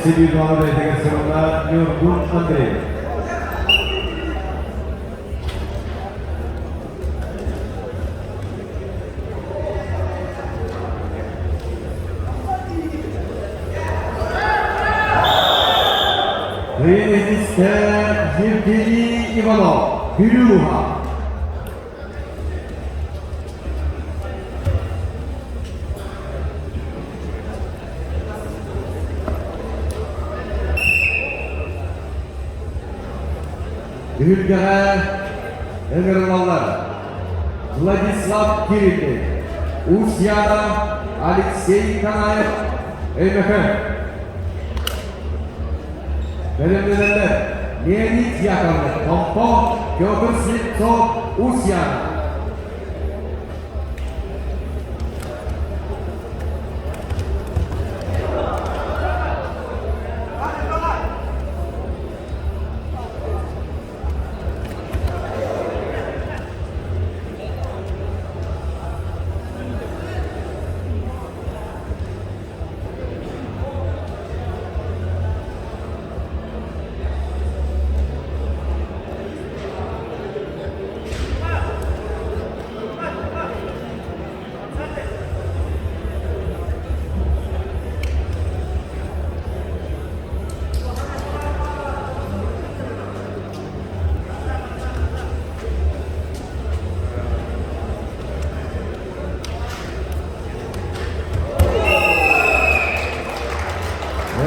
Сибиир баҕа сырылла Ньургун Андреев. Режиссер Евгений Иванов, Кирюха. Түһүлгэҕэ ыҥырылаллар Владислав Кириллин, Устьяна Алексей Канаев, Өймөкөөн. Бэлэмнэнэллэр Леонид Яковлев, Томпо, Петр Слепцов, Устьяна.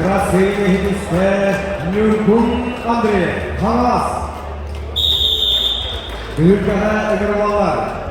Россия иһитистэ Ньургун Андреев, Хаҥалас. Түһүлгэҕэ ыҥырылаллар.